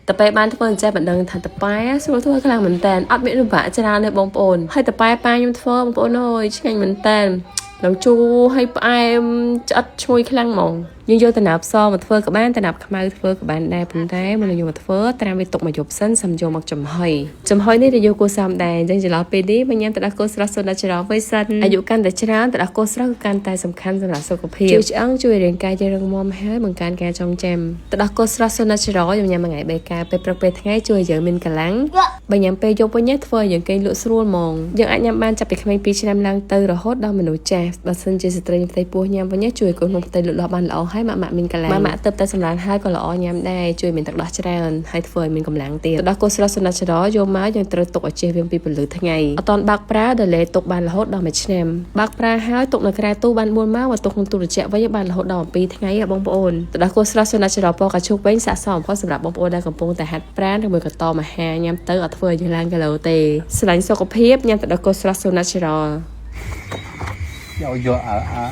តែពេលបានធ្វើអញ្ចេះមិនដឹងថាតប៉ែស្រួលធ្វើខ្លាំងមែនតើអត់មានលំបាកច្រើនទេបងប្អូនហើយតប៉ែប៉ាខ្ញុំធ្វើបងប្អូនអើយឆ្ងាញ់មែនតើឡើងជូរហើយផ្អែមឆ្អិតឈ្ងុយខ្លាំងហ្មងយើងយកតំណាប់សមកធ្វើក៏បានតំណាប់ខ្មៅធ្វើក៏បានដែរប៉ុន្តែមុននឹងយកមកធ្វើត្រាំវាទុកមកយប់សិនសិមយកមកចំហុយចំហុយនេះយកគួសមដែរអញ្ចឹងចន្លោះពេលនេះមកញ៉ាំទឹកដោះគោស្រស់សូណាច្រវិញសិនអាយុកាន់តែច្រើនទឹកដោះគោស្រស់គឺកាន់តែសំខាន់សម្រាប់សុខភាពជួយឆ្អឹងជួយរាងកាយយើងរឹងមាំហើយបង្កើនការចងចាំទឹកដោះគោស្រស់សូណាច្រខ្ញុំញ៉ាំមួយថ្ងៃ3កែវពេលព្រឹកពេលថ្ងៃជួយឲ្យយើងមានកម្លាំងបើញ៉ាំពេលយប់វិញធ្វើឲ្យយើងគេងលក់ស្រួលហ្មងយើងអាចញ៉ាំបានចាប់ពីក្មេង2ឆ្នាំឡើងទៅរហូតដល់មនុស្សចាស់បើសិនជាស្ត្រីផ្ទៃពោះញ៉ាំវិញជួយកូនក្នុងផ្ទៃលូតលាស់បានល្អហើយម៉ាក់ម៉ាក់មានកម្លាំងម៉ាក់ម៉ាក់ទៅតែសម្រានហើយក៏ល្អញ៉ាំដែរជួយមានទឹកដោះច្រើនហើយធ្វើឲ្យមានកម្លាំងទៀតទឹកដោះគោស្រស់ So Natural យកមកយើងត្រូវទុកឲ្យជៀសវាងពីពន្លឺថ្ងៃអត់តន់បើកប្រើដល់លេទុកបានរហូតដល់1ឆ្នាំបើកប្រើហើយទុកនៅក្រៅទូបាន4ម៉ោងបើទុកក្នុងទូត្រជាក់វិញបានរហូតដល់7ថ្ងៃបងប្អូនទឹកដោះគោស្រស់ So Natural ពណ៌កាឈូកវិញស័ក្តិសមបំផុតសម្រាប់បងប្អូនដែលកំពុងតែហាត់ប្រាណឬមួយក៏តមអាហារញ៉ាំទៅអត់ធ្វើឲ្យយើងឡើងគីឡូទេស្រឡាញ់សុខភាពញ៉ាំទឹកដោះគោស្រស់ So Natural យកយកអាអា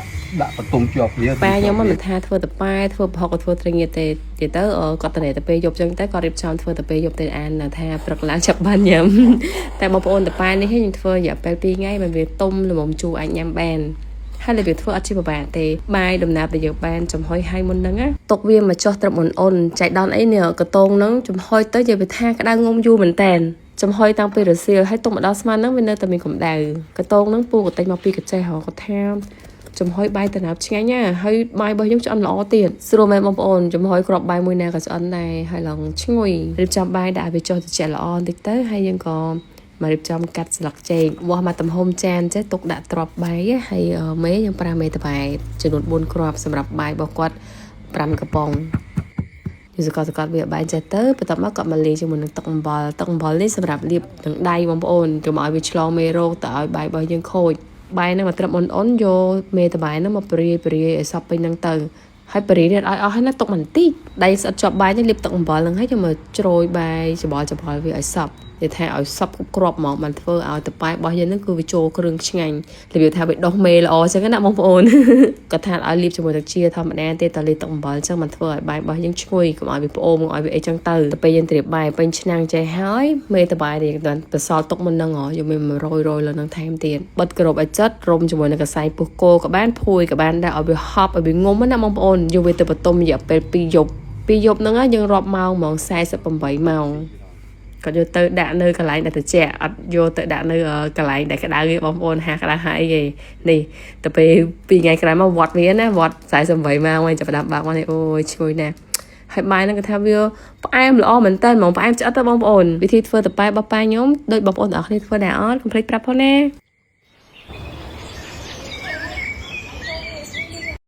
ដាក់បន្ទុំជាប់គ្នា ប៉ាខ្ញុំមិនថាធ្វើតប៉ែធ្វើប្រហុកក៏ធ្វើត្រីងៀតទេនិយាយទៅគាត់តតែពេលយប់ចឹងតែគាត់រៀបចំធ្វើតែពេលយប់ទៅអានថាព្រឹកឡើងចាប់បានញ៉ាំតែបងប្អូនតប៉ែនេះខ្ញុំធ្វើរយៈពេល2ថ្ងៃมันវាទុំល្មមជូរអាចញ៉ាំបានហើយរបៀបធ្វើអត់ជាពិបាកទេបាយដំណើបដែលយើងបានចំហុយឲ្យមុនហ្នឹងណាទុកវាមកចុះត្រឹមអ៊ុនៗចៃដន្យអីនេះកតងហ្នឹងចំហុយទៅនិយាយវាថាក្តៅងុំយូរមែនតែនចំហុយតាំងពីរសៀលហើយទុកមកដល់ស្មានហ្នឹងវានៅតែមានកម្ដៅកតងហ្នឹងពូក៏ទិញមកពីកចេះហ៎គាត់ថាចំហុយបាយតំណាប់ឆ្ងាញ់ណាហើយបាយរបស់យើងឆ្អិនល្អទៀតស្រួលមែនបងប្អូនចំហុយគ្រាប់បាយមួយណាក៏ឆ្អិនដែរហើយឡើងឈ្ងុយរៀបចំបាយដាក់ឲ្យវាចុះត្រជាក់ល្អបន្តិចទៅហើយយើងក៏មករៀបចំកាត់ស្លឹកចេកវាស់មកទំហំចានចេះទុកដាក់ទ្រាប់បាយហើយមេយើងប្រើមេតបាយចំនួន4គ្រាប់សម្រាប់បាយរបស់គាត់5កំប៉ុងយើងសកលសកលវាបាយចេះទៅបន្ទាប់មកក៏មកលាយជាមួយនឹងទឹកអំបិលទឹកអំបិលនេះសម្រាប់លាបនឹងដៃបងប្អូនកុំឲ្យវាឆ្លងមេរោគទៅឲ្យបាយរបស់យើងខូចបាយហ្នឹងមកត្រឹមអ៊ុនអ៊ុនយកមេតបាយហ្នឹងមកព្រាយព្រាយឲ្យសព្វពេញហ្នឹងទៅហើយបរិយាឲ្យអស់ហើយណាទុកបន្តិចដៃស្អិតជាប់បាយនេះលាបទឹកអំបិលហ្នឹងហើយយកមកជ្រោយបាយច្បល់ច្បល់វាឲ្យសព្វនិយាយថាឲ្យសពគ្រប់គ្រាប់ហ្មងបានធ្វើឲ្យតប៉ែរបស់យើងហ្នឹងគឺវាចូលគ្រឿងឆ្ងាញ់របៀបថាវាដុសមេល្អអញ្ចឹងណាបងប្អូន គាត់ថាឲ្យលាបជាមួយទឹកជាធម្មតាទេតលាបទឹកអំបិលអញ្ចឹងបានធ្វើឲ្យបាយរបស់យើងឈ្ងុយកុំឲ្យវាផ្អូមកឲ្យវាអីចឹងទៅទៅពេលយើងត្រៀមបាយពេញឆ្នាំងចេះហើយមេតបាយដែលយើងបន្សល់ទុកមុនហ្នឹងហ៎យកមេ100រយលើនឹងថែមទៀតបិទក្របឲ្យចិត្តរុំជាមួយនឹងកសែងពុះគោក៏បានភួយក៏បានដែរឲ្យវាហប់ឲ្យវាងុំណាបងប្អូនយកវាទៅបន្ទុំរយៈពេល2យប់2យប់ហ្នឹងយើងរាប់ម៉ោងហ្មង48ម៉ោងគាត់យកទៅដាក់នៅកន្លែងដែលត្រជាក់អត់យកទៅដាក់នៅកន្លែងដែលក្តៅទេបងប្អូនហាក្តៅហើយអីនេះទៅពេល2ថ្ងៃក្រោយមកវត្តវាណាវត្ត48ម៉ោងហើយចាប់ផ្ដើមបើកមកនេះអូយឈ្ងុយណាស់ហើយបាយហ្នឹងគេថាវាផ្អែមល្អមែនតើហ្មងផ្អែមឆ្អិតទៅបងប្អូនវិធីធ្វើតប៉ែរបស់ប៉ាខ្ញុំដូចបងប្អូនទាំងអស់គ្នាធ្វើដែរអត់កុំភ្លេចប្រាប់ផងណា។